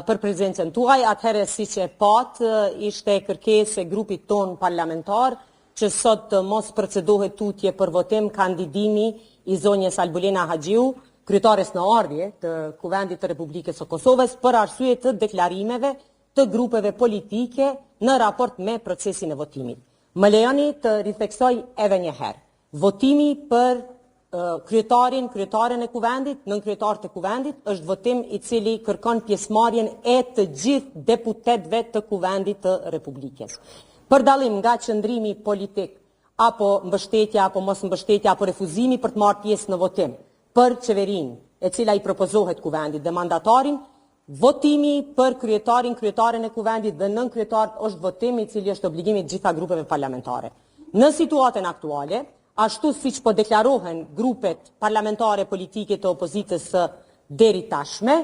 për prezencën tuaj. Atëherë siç e patë, ishte kërkesë e grupit tonë parlamentar që sot të mos procedohet tutje për votim kandidimi i zonjës Albulena Haxhiu, kryetares në ardhje të Kuvendit të Republikës së Kosovës për arsye të deklarimeve të grupeve politike në raport me procesin e votimit. Më lejoni të ritheksoj edhe një herë. Votimi për kryetarin, kryetaren e Kuvendit, nënkryetarët e Kuvendit, është votim i cili kërkon pjesëmarrjen e të gjithë deputetëve të Kuvendit të Republikës. Për dallim nga qëndrimi politik apo mbështetja apo mos mbështetja apo refuzimi për të marrë pjesë në votim për qeverinë e cila i propozohet Kuvendit dhe mandatarin, Votimi për kryetarin, kryetaren e Kuvendit dhe nënkryetarët është votim i cili është obligim i të gjitha grupeve parlamentare. Në situatën aktuale, ashtu siç po deklarohen grupet parlamentare politike të opozitës së deritashme,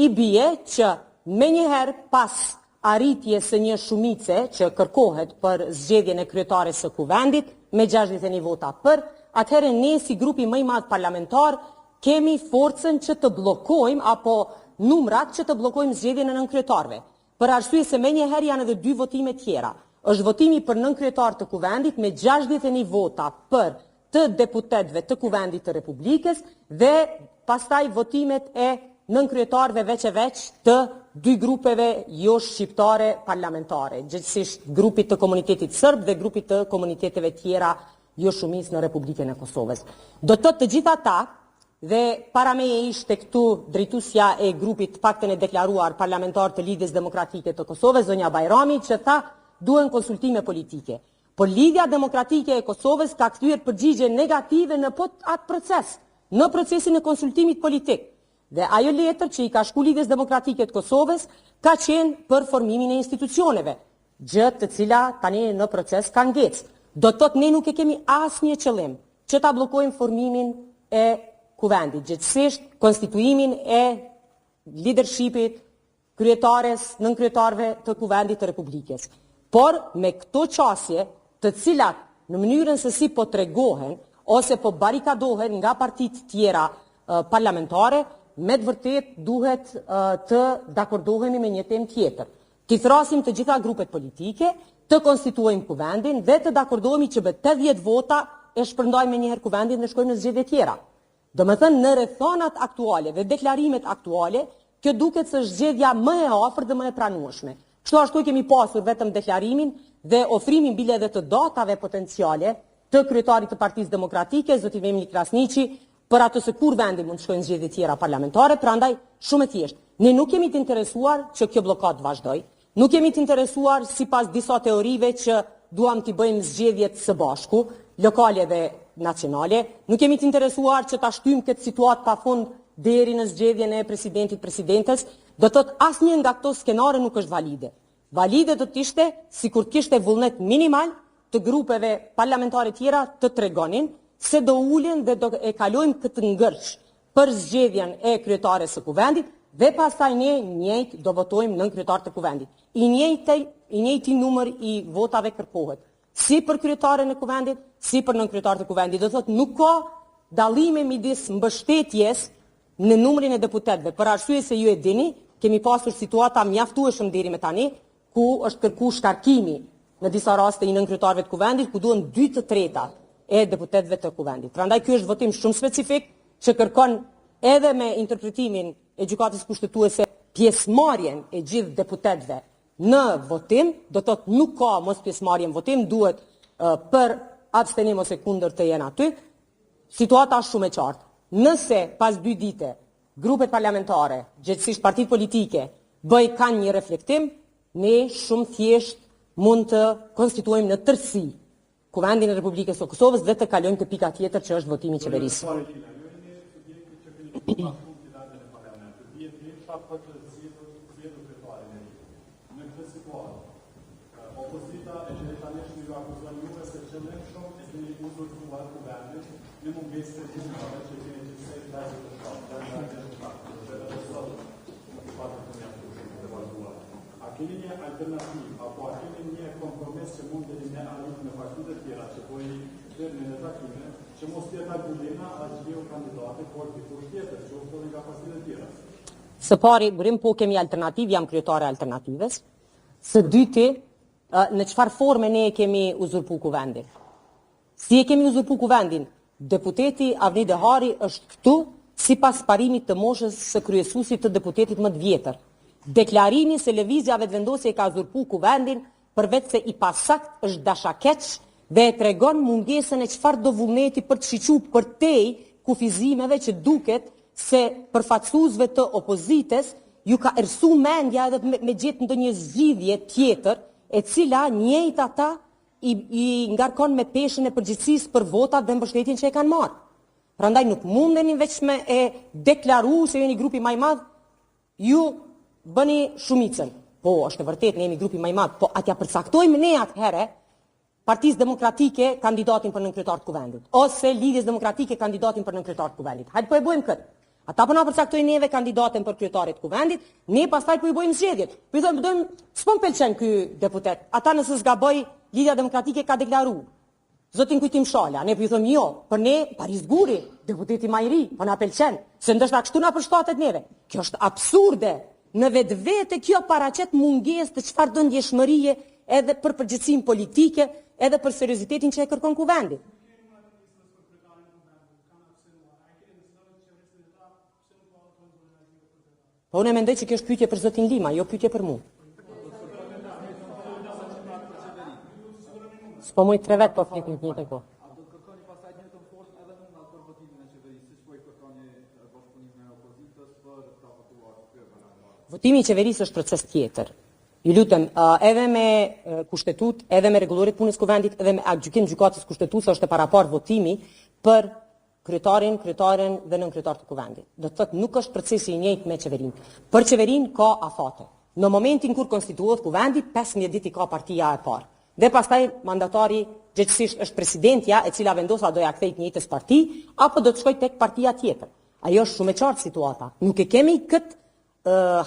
i bie që menjëherë pas arritjes së një shumice që kërkohet për zgjedhjen e kryetares së Kuvendit me 61 vota për, atëherë ne si grupi më i madh parlamentar kemi forcën që të bllokojmë apo numrat që të bllokojmë zgjedhjen e nënkryetarëve. Për arsye se menjëherë janë edhe dy votime tjera. Është votimi për nënkryetar të Kuvendit me 61 vota për të deputetëve të Kuvendit të Republikës dhe pastaj votimet e nënkryetarëve veç e veç të dy grupeve jo shqiptare parlamentare, gjegjësisht grupit të komunitetit sërb dhe grupit të komuniteteve tjera jo shumicë në Republikën e Kosovës. Do të thotë të gjitha ata dhe para meje ishte këtu drejtuesja e grupit të paktën e deklaruar parlamentar të Lidhjes Demokratike të Kosovës, zonja Bajrami, që tha duhen konsultime politike. Por Lidhja Demokratike e Kosovës ka kthyer përgjigje negative në po atë proces, në procesin e konsultimit politik. Dhe ajo letër që i ka shku Lidhjes Demokratike të Kosovës ka qenë për formimin e institucioneve, gjë të cila tani në proces ka ngecë. Do të thotë ne nuk e kemi asnjë qëllim që ta bllokojmë formimin e Kuvendit, gjegjësisht konstituimin e lidershipit, kryetares, nënkryetarëve të Kuvendit të Republikës. Por me këto qasje, të cilat në mënyrën se si po tregohen ose po barikadohen nga partitë tjera parlamentare, me të vërtetë duhet të dakordohemi me një temë tjetër. T'i thrasim të gjitha grupet politike, të konstituojmë Kuvendin dhe të dakordohemi që me 80 vota e shpërndajmë menjëherë Kuvendin dhe shkojmë në zgjedhje tjera. Domethënë në rrethanat aktuale dhe deklarimet aktuale, kjo duket se është zgjedhja më e afërt dhe më e pranueshme. Kështu ashtu e kemi pasur vetëm deklarimin dhe ofrimin bile edhe të datave potenciale të kryetarit të Partisë Demokratike, zoti Memli Krasniqi, për atë se kur vendi mund të shkojë në zgjedhje tjera parlamentare, prandaj shumë e thjeshtë. Ne nuk jemi të interesuar që kjo bllokadë të vazhdojë. Nuk jemi të interesuar sipas disa teorive që duam t'i bëjmë zgjedhjet së bashku, lokale dhe nacionale. Nuk jemi të interesuar që ta shtyjmë këtë situatë pafund deri në zgjedhjen e presidentit presidentes. Do të thotë asnjë nga këto skenare nuk është valide. Valide do të ishte sikur të kishte vullnet minimal të grupeve parlamentare tjera të tregonin se do ulen dhe do e kalojmë këtë ngërç për zgjedhjen e kryetares së Kuvendit dhe pastaj ne njëjtë do votojmë nënkryetar të Kuvendit. I njëjti i njëjti numër i votave kërkohet si për kryetaren e Kuvendit, si për nënkryetarët e Kuvendit. Do thotë nuk ka dallime midis mbështetjes në numrin e deputetëve, për arsye se ju e dini, kemi pasur situata mjaftueshëm deri më tani, ku është kërku shkarkimi në disa raste i nënkryetarëve të Kuvendit, ku duhen 2/3 e deputetëve të Kuvendit. Prandaj ky është votim shumë specifik që kërkon edhe me interpretimin e Gjykatës Kushtetuese pjesëmarrjen e gjithë deputetëve në votim, do të thotë nuk ka mos pjesëmarrje në votim, duhet për abstenim ose kundër të jenë aty. Situata është shumë e qartë. Nëse pas dy dite grupet parlamentare, gjegjësisht partitë politike, bëj kanë një reflektim, ne shumë thjesht mund të konstituojmë në tërësi Kuvendin e Republikës së Kosovës dhe të kalojmë te pika tjetër që është votimi i qeverisë. Në këtë situatë, opozita e deritanishme ju akuzon juve se qëllimshëm e keni uzurpuar Kuvendin në mungesë të numrave që keni gjithsej 57, brenda 67, dhe edhe sot nuk i patët të mjaftueshëm për të vazhduar. A keni një alternativë apo a keni një kompromis që mundeni me arrit me partitë e tjera që po i thirrni në takime, që mos të jetë Albulena Haxhiu kandidate, por dikush tjetër, qoftë edhe nga partitë e tjera? Së pari, Burim, po kemi alternativë, jam kryetare e alternativës. Së dyti, në çfarë forme ne e kemi uzurpu kuvendin? Si e kemi uzurpu kuvendin? Deputeti Avni Dehari është këtu sipas parimit të moshës së kryesuesit të deputetit më të vjetër. Deklarimi se Lëvizja Vetëvendosje ka uzurpu kuvendin përveç se i pasaktë është dashakeq dhe e tregon mungesën e çfarëdo vullneti për të shiqu përtej kufizimeve që duket se përfaqësuesve të opozitës ju ka errësu mendja edhe me, me gjetë ndonjë zgjidhje tjetër e cila njëjtë ata i, i ngarkon me peshën e përgjegjësisë për votat dhe mbështetjen që e kanë marrë. Prandaj nuk mundeni veç me e deklaru se jeni grupi ma i madh, Ju bëni shumicën. Po, është e vërtetë, ne jemi grupi ma i madh, po a t'ja përcaktojmë ne atëherë Partisë Demokratike kandidatin për nënkryetar të Kuvendit, ose Lidhjes Demokratike kandidatin për nënkryetar të Kuvendit. Hajde po e bëjmë këtë. Ata po na përcaktojnë neve kandidatin për kryetarit të Kuvendit, ne pastaj po i bëjmë zgjedhjet. Po i thojmë, dojmë, s'po më pëlqen ky deputet. Ata nëse s'gaboj, Lidhja Demokratike ka deklaru Zotin Kujtim Shala, ne po ju thojmë jo, për ne Paris Guri, deputeti ma i ri, po na pëlqen, se ndoshta kështu na përshtatet neve. Kjo është absurde. Në vetvete kjo paraqet mungesë të çfarëdo ndjeshmërie edhe për përgjegjësinë politike, edhe për seriozitetin që e kërkon Kuvendi. Po unë mendoj që kjo është pyetje për zotin Lima, jo pyetje për mua. S'po muj tre vetë po flitin të njëjtën kohë. A do të kërkoni pastaj të njëjtën formë edhe numrat për votimin e qeverisë, siç po i kërkoni bashkëpunimin e opozitës për ta votuar kryeparlamentarin? Votimi i qeverisë është proces tjetër. Ju lutem, edhe me kushtetutë, edhe me rregullore të punës Kuvendit, edhe me aktgjykim gjykatës kushtetuese është e paraparë votimi për kryetarin, kryetaren dhe nënkryetar të Kuvendit. Do të thotë nuk është procesi i njëjtë me qeverinë. Për qeverinë ka afate. Në momentin kur konstituohet Kuvendi, 15 ditë i ka partia e parë. Dhe pastaj mandatari gjegjësisht është presidentja e cila vendos a do ja kthej të njëjtës parti apo do të shkojë tek partia tjetër. Ajo është shumë e qartë situata. Nuk e kemi këtë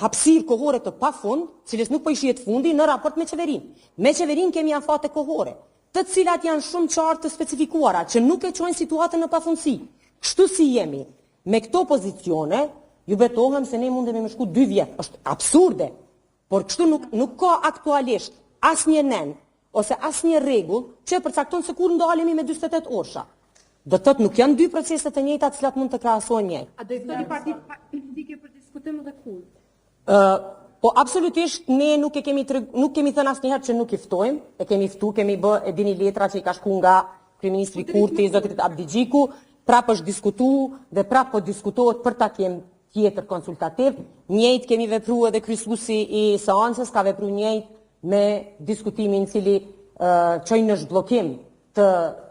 hapësirë kohore të pafund, cilës nuk po i shihet fundi në raport me qeverinë. Me qeverinë kemi afate kohore, të cilat janë shumë qartë të specifikuara, që nuk e çojnë situatën në pafundësi. Kështu si jemi, me këto pozicione, ju betohem se ne mundemi me shku dy vjet. Është absurde, por kështu nuk nuk ka aktualisht asnjë nen ose asnjë rregull që e përcakton se kur ndalemi me 48 orësha. Do të thotë nuk janë dy procese të njëjta të cilat mund të krahasohen njëjtë. A do i ftoni partitë politike për diskutim dhe kur? Ë, po absolutisht ne nuk e kemi treg, nuk kemi thënë asnjëherë që nuk i ftojmë, e kemi ftu, kemi bë e dini letra që i ka shku nga kryeministri po, Kurti, zotit Abdixhiku, prapë është diskutu dhe prapë po diskutohet për takim tjetër konsultativ. Njëjtë kemi vepru edhe kryesuesi i seancës ka vepru njëjtë me diskutimin i cili çoi në zhbllokim të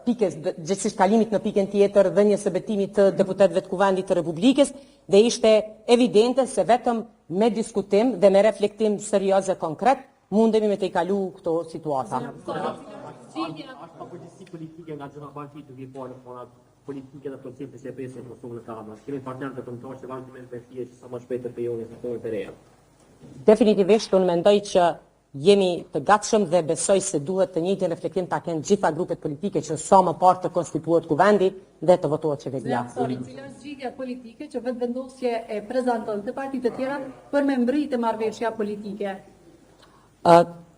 pikës, gjegjësisht kalimit në pikën tjetër, dhënies së betimit të deputetëve të Kuvendit të Republikës dhe ishte evidente se vetëm me diskutim dhe me reflektim serioz e konkret mundemi me tejkalu këto situata. A është papërgjegjësi politike nga gjitha partitë duke i parë rrethanat politike dhe proceset që e presin Kosovën në të ardhmen. Kemi partnerë ndërkombëtarë që vazhdimisht bëjnë thirrje që sa më shpejt të krijohen institucionet e reja. Definitivisht unë mendoj që jemi të gatshëm dhe besoj se duhet të njëjtin reflektim ta kenë gjitha grupet politike që sa më parë të konstituohet Kuvendi dhe të votohet qeveria. Sorry, cila është zgjidhja politike që Vetëvendosje e prezanton te partitë e tjera për me mbërri te marrëveshja politike?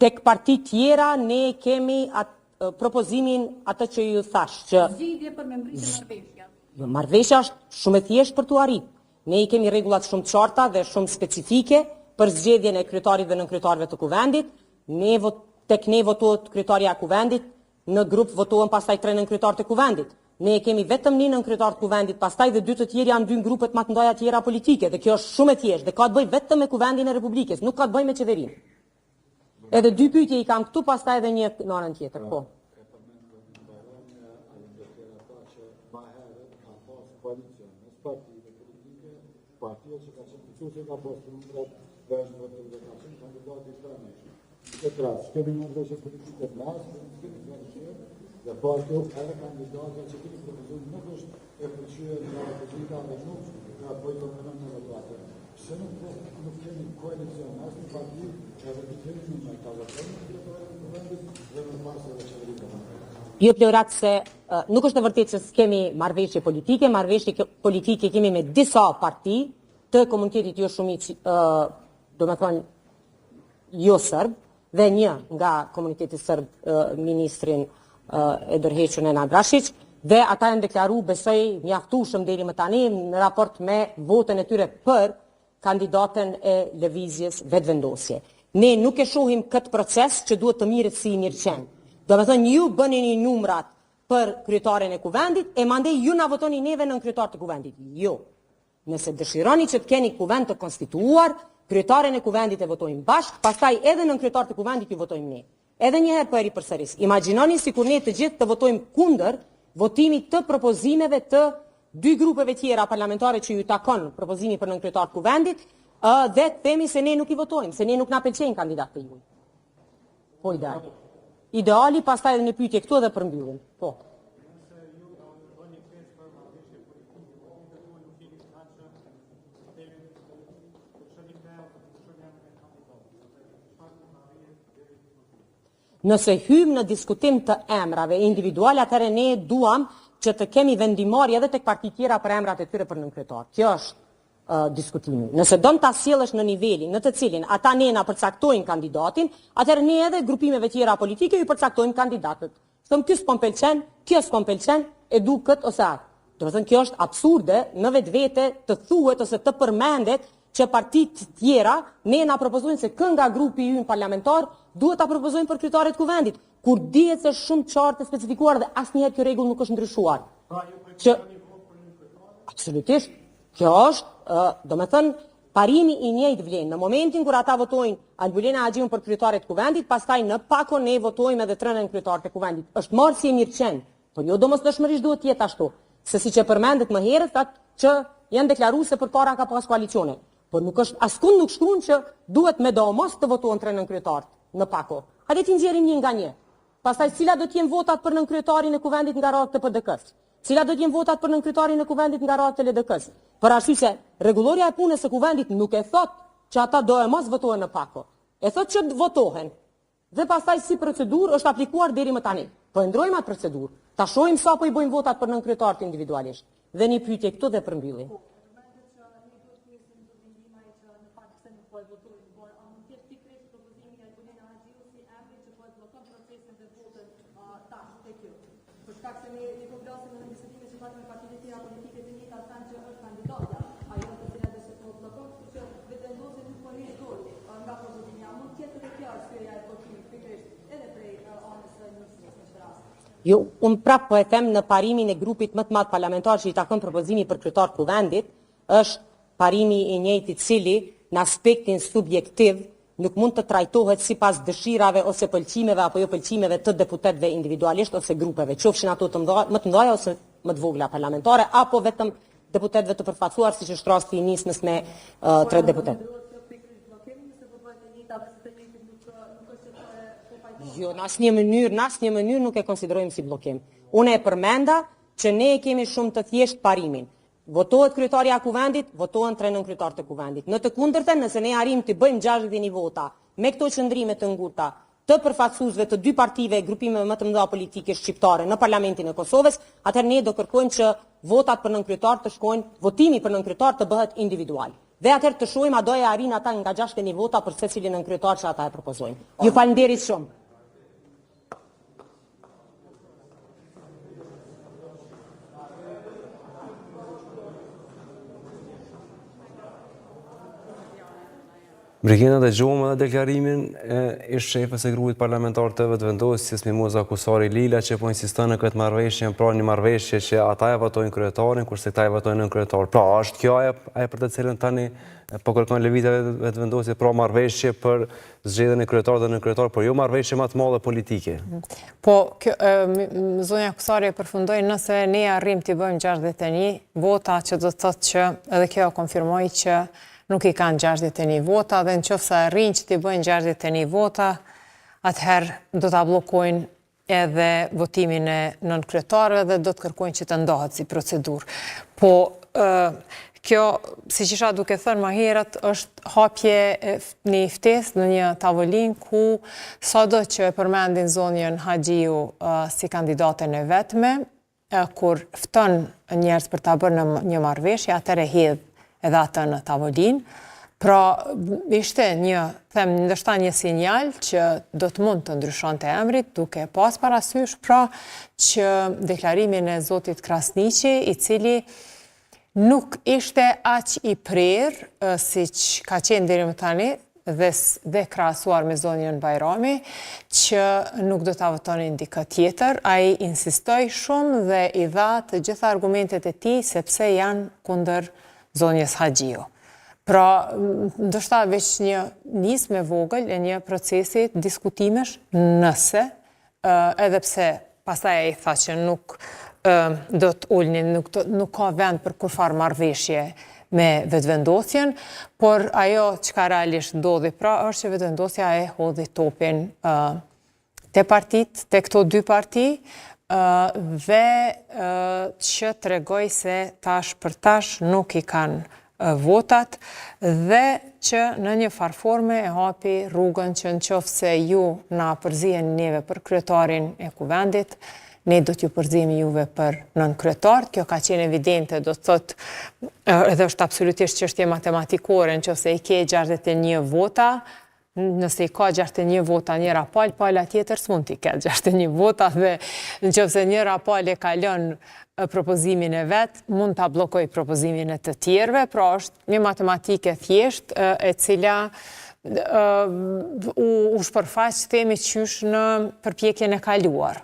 Tek partitë tjera ne kemi atë propozimin atë që ju thash që zgjidhje për me mbërri te marrëveshja. Jo, marrëveshja është shumë e thjeshtë për t'u arritur. Ne i kemi rregullat shumë të qarta dhe shumë specifike për zgjedhjen e kryetarit dhe nënkryetarëve të Kuvendit. Ne vot, tek ne votohet kryetarja e Kuvendit, në grup votohen pastaj tre nënkryetarët e Kuvendit. Ne e kemi vetëm një nënkryetar të Kuvendit, pastaj dhe dy të tjerë janë dy grupet më të mëdha tjera politike dhe kjo është shumë e thjeshtë dhe ka të bëjë vetëm me Kuvendin e Republikës, nuk ka të bëjë me qeverinë. Edhe dy pyetje i kam këtu, pastaj edhe një në anën tjetër, po. E përmendëm Baron e ndër tjera tha që ma herët ka pas koalicion mes partive politike, partia që ka qenë kryesuese ka pas numrat dhe është votu dhe ka qenë kandidati i pranishëm. Në këtë rast, s'kemi marrëveshje politike me askënd, s'kemi koalicion, dhe po ashtu edhe kandidatja që keni propozuar nuk është e pëlqyer nga opozita dhe nuk po i konvenon me votu atë. Pse nuk po nuk kemi koalicion me asnjë parti që edhe t'i kemi numrat ta votojmë kryetarin e Kuvendit dhe më pas edhe qeverinë e votojmë. Jo Pleurat se nuk është e vërtetë që s'kemi marrëveshje politike, marrëveshje politike kemi me disa parti. të komunitetit jo shumicë, domethënë jo serb, dhe një nga komuniteti serb ministrin e dorëhequr Nenad Rashiq, dhe ata janë deklaru besoj mjaftueshëm deri më tani në raport me votën e tyre për kandidaten e lëvizjes Vetëvendosje. Ne nuk e shohim këtë proces që duhet të merret si i mirëqenë. Domethënë ju bëni numrat për kryetarin e kuvendit e mandej ju na votoni neve nënkryetar të kuvendit. Jo. Nëse dëshironi që të keni kuvend të konstituuar, kryetarin e kuvendit e votojmë bashkë, pastaj edhe nënkryetar të kuvendit ju votojmë ne. Edhe një herë po e ripërsëris, imagjinoni sikur ne të gjithë të votojmë kundër votimit të propozimeve të dy grupeve tjera parlamentare që ju takon propozimi për nënkryetar të kuvendit, dhe të themi se ne nuk i votojmë, se ne nuk na pëlqejnë kandidatët e juaj. Po ideali. Ideali pastaj edhe një pyetje këtu edhe përmbyllim. Po. Nëse hyjmë në diskutim të emrave individual, atëherë ne duam që të kemi vendimmarrje edhe tek partitë tjera për emrat e tyre për nënkryetar. Kjo është uh, diskutimi. Nëse don ta sjellësh në nivelin në të cilin ata ne na përcaktojnë kandidatin, atëherë ne edhe grupimeve tjera politike ju përcaktojmë kandidatët. Thom ky s'po m'pëlqen, kjo s'po m'pëlqen, e du kët ose atë. Domethënë kjo është absurde në vetvete të thuhet ose të përmendet që partitë tjera ne na propozojnë se kë nga grupi ynë parlamentar duhet ta propozojnë për kryetare të kuvendit, kur dihet se është shumë qartë e specifikuar dhe asnjëherë kjo rregull nuk është ndryshuar. Pra ju po që absolutisht kjo është, domethënë Parimi i njëjtë vlen në momentin kur ata votojnë Albulena Haxhiun për kryetare të Kuvendit, pastaj në pako ne votojmë edhe tre nënkryetarët e Kuvendit. Është marrë si e mirëqenë, por jo domosdoshmërisht duhet të jetë ashtu. Se siç e përmendët më herët, thatë që janë deklaruar se përpara ka pas koalicione. Por nuk është askund nuk shkruan që duhet me domos të votohen tre nënkryetarët në pako. Hajde t'i nxjerrim një nga një. Pastaj cilat do të jenë votat për nënkryetarin e Kuvendit nga radhët e PDK-së? Cilat do të jenë votat për nënkryetarin e Kuvendit nga radhët e LDK-së? Për arsye se rregullorja e punës së Kuvendit nuk e thotë që ata doemos votohen në pako. E thotë që votohen. Dhe pastaj si procedurë është aplikuar deri më tani. Po e ndrojmë atë procedurë. Ta shohim sa po i bëjmë votat për nënkryetarët individualisht. Dhe një pyetje këtu dhe përmbyllim. Për shkak se ne ne po flasim edhe në bisedime që patëm me partitë e tjera politike të njëjtat thanë që është kandidatja, ajo të cila dhe se po bllokon, kështu që Vetëvendosje nuk po heq dorë nga propozimi. A mund të jetë edhe kjo arsyeja e bllokimit pikërisht edhe prej anës së Nismës në këtë rast? Jo, unë prapë po e them në parimin e grupit më të madh parlamentar që i takon propozimi për kryetar të Kuvendit, është parimi i njëjtë i cili në aspektin subjektiv nuk mund të trajtohet sipas dëshirave ose pëlqimeve apo jo pëlqimeve të deputetëve individualisht ose grupeve, qofshin ato të mëdha, më të mëdha ose më të vogla parlamentare apo vetëm deputetëve të përfaqësuar siç është rasti i Nismës me uh, tre deputetë. Jo, në asnjë mënyrë, në asnjë mënyrë nuk e konsiderojmë si bllokim. Unë e përmenda që ne e kemi shumë të thjeshtë parimin. Votohet kryetarja e Kuvendit, votohen tre nënkryetarët e Kuvendit. Në të kundërtën, nëse ne arrijmë t'i bëjmë 61 vota me këto qëndrime të ngurta të përfaqësuesve të dy partive e grupimeve më të mëdha politike shqiptare në Parlamentin e Kosovës, atëherë ne do kërkojmë që votat për nënkryetar të shkojnë, votimi për nënkryetar të bëhet individual. Dhe atëherë të shohim a do e arrijnë ata nga 61 vota për secilin nënkryetar që ata e propozojnë. Ju faleminderit shumë. Brigena dëgjuam edhe deklarimin e ish shefës së grupit parlamentar të Vetëvendosjes Mimoza Kusari Lila që po insiston në këtë marrëveshje, pra një marrëveshje që ata e votojnë kryetarin, kurse këta e votojnë nënkryetar. Pra, është kjo ajo ajo për të cilën tani po kërkon Lëvizja Vetëvendosje, pra marrëveshje për zgjedhjen e kryetarit dhe nënkryetar, por jo marrëveshje më të madhe politike. Po, kjo, zonja Kusari e përfundoi nëse ne arrijmë t'i bëjmë 61 vota, që do të thotë që edhe kjo konfirmoi që nuk i kanë 61 vota, dhe në qoftë se arrijnë që t'i bëjnë 61 vota, atëherë do ta bllokojnë edhe votimin e nënkryetarëve dhe do të kërkojnë që të ndahet si procedurë. Po, kjo, siç isha duke thënë më herët, është hapje një ftesë në një tavolinë ku sado që e përmendin zonjën Haxhiu si kandidaten e vetme, kur fton njerëz për ta bërë në një marrëveshje, atëherë hedh. edhe atë në tavolinë. Pra, ishte një, them, ndoshta një sinjal që do të mund të ndryshonte emri, duke pas parasysh, pra, që deklarimin e zotit Krasniqi, i cili nuk ishte aq i prerë, siç ka qenë deri më tani, dhe, dhe krahasuar me zonjën Bajrami, që nuk do ta votonin dikë tjetër, ai insistoi shumë dhe i dha të gjitha argumentet e tij sepse janë kundër zonjës Haxhiu. Pra, ndoshta veç një nismë e vogël e një procesi diskutimesh nëse edhe pse pastaj ai tha që nuk do të ulnin, nuk, të, nuk ka vend për kurrfarë marrëveshje me Vetëvendosjen, por ajo çka realisht ndodhi pra është që Vetëvendosja e hodhi topin te partitë, te këto dy parti, dhe që tregoi se tash për tash nuk i kanë votat dhe që në një farë forme e hapi rrugën që në qoftë se ju na përziheni neve për kryetarin e kuvendit, ne do t'ju përzihemi juve për nënkryetar. Kjo ka qenë evidente, do të thotë edhe është absolutisht çështje matematikore, në qoftë se i ke 61 vota, Nëse i ka 61 vota njëra palë, pala tjetër s'mund t'i ketë 61 vota dhe në qoftë se njëra palë e kalon propozimin e vet, mund ta bllokojë propozimin e të tjerëve, pra është një matematikë e thjeshtë e cila u, u shpërfaq themi qysh në përpjekjen e kaluar.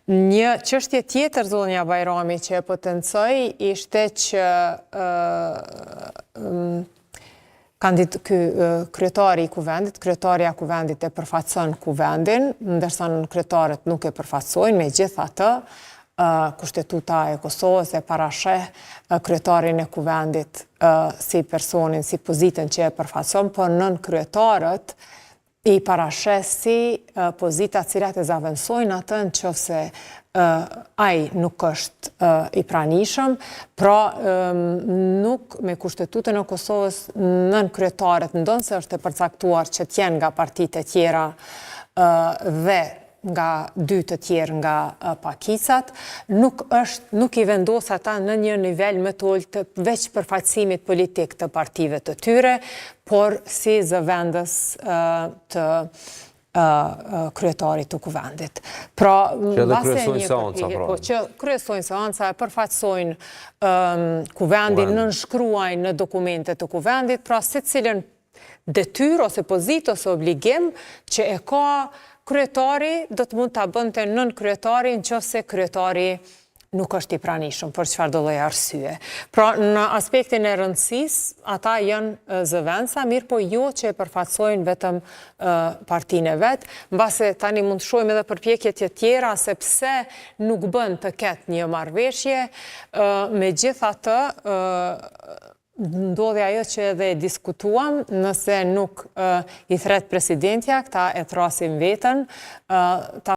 Një çështje tjetër zonja Bajrami që e potencoi ishte që kandid ky kryetari i kuvendit, kryetarja e kuvendit e përfaqëson kuvendin, ndërsa nënkryetarët nuk e përfaqësojnë, megjithatë Kushtetuta e Kosovës e parasheh kryetarin e kuvendit si personin, si pozitën që e përfaqëson, por nënkryetarët i parasheh si pozita të cilat e zavendësojnë atë në qoftë se ai nuk është i pranishëm, pra nuk me kushtetutën e Kosovës nënkryetarët ndonëse është e përcaktuar që të jenë nga partitë e tjera dhe nga dy të tjerë nga pakicat, nuk është nuk i vendos ata në një nivel më të ulët veç përfaqësimit politik të partive të tyre, por si zëvendës të kryetarit të kuvendit. Pra, që edhe kryesojnë seanca, pra. Po, që kryesojnë seanca, e përfaqësojnë kuvendin, nënshkruajnë në dokumente të kuvendit, pra secilën detyrë ose pozitë ose obligim që e ka kryetari do të mund ta bënte nënkryetari në qoftë se kryetari nuk është i pranishëm për çfarëdo lloj arsye. Pra në aspektin e rëndësisë, ata janë zëvendësa, mirëpo jo që e përfaqësojnë vetëm partinë e vet. Mbase tani mund të shohim edhe përpjekje të tjera se pse nuk bën të ketë një marrëveshje, megjithatë Ndodhi ajo që edhe e diskutuam, nëse nuk i thret presidentja, këta e thrasin veten, ta.